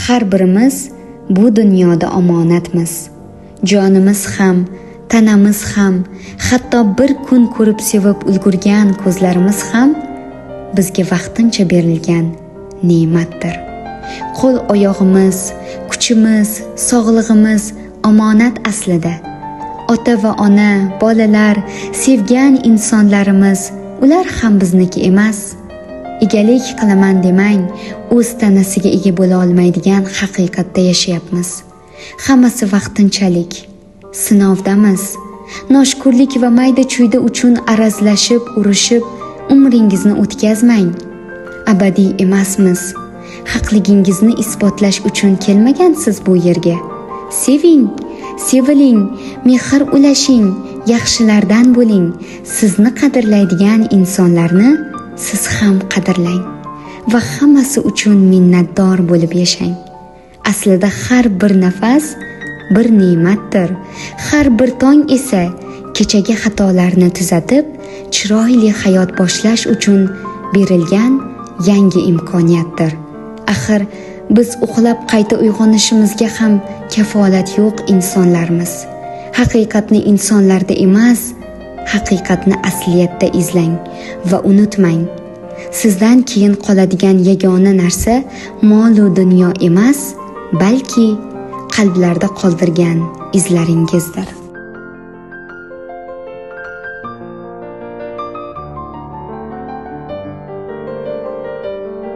Har birimiz bu dunyoda omonatmiz. Jonimiz ham, tanamiz ham, hatto bir kun ko'rib sevib ulgurgan ko'zlarimiz ham bizga vaqtincha berilgan ne'matdir. Qo'l oyog'imiz, kuchimiz, sog'lig'imiz omonat aslida. Ota va ona, bolalar, sevgan insonlarimiz, ular ham bizniki emas. Egalik qilaman demang, o'z tanasiga ega bo'la olmaydigan haqiqatda yashayapmiz. Hammasi vaqtinchalik. Sinovdamiz. Noshukurlik va mayda-chuyda uchun arazlashib, urushib, umringizni o'tkazmang. Abadiy emasmiz. Haqligingizni isbotlash uchun kelmagansiz bu yerga. Seving, seviling, mehr ulashing, yaxshilardan bo'ling. Sizni qadrlaydigan insonlarni siz ham qadrlang va hammasi uchun minnatdor bo'lib yashang. Aslida har bir nafas bir ne'matdir. Har bir tong esa kechagi xatolarni tuzatib, chiroyli hayot boshlash uchun berilgan yangi imkoniyatdir. Axir biz uxlab qayta uyg'onishimizga ham kafolat yo'q insonlarmiz. Haqiqatni insonlarda emas, haqiqatni asliyatda izlang va unutmang. Sizdan keyin qoladigan yagona narsa mol u dunyo emas, balki qalblarda qoldirgan izlaringizdir.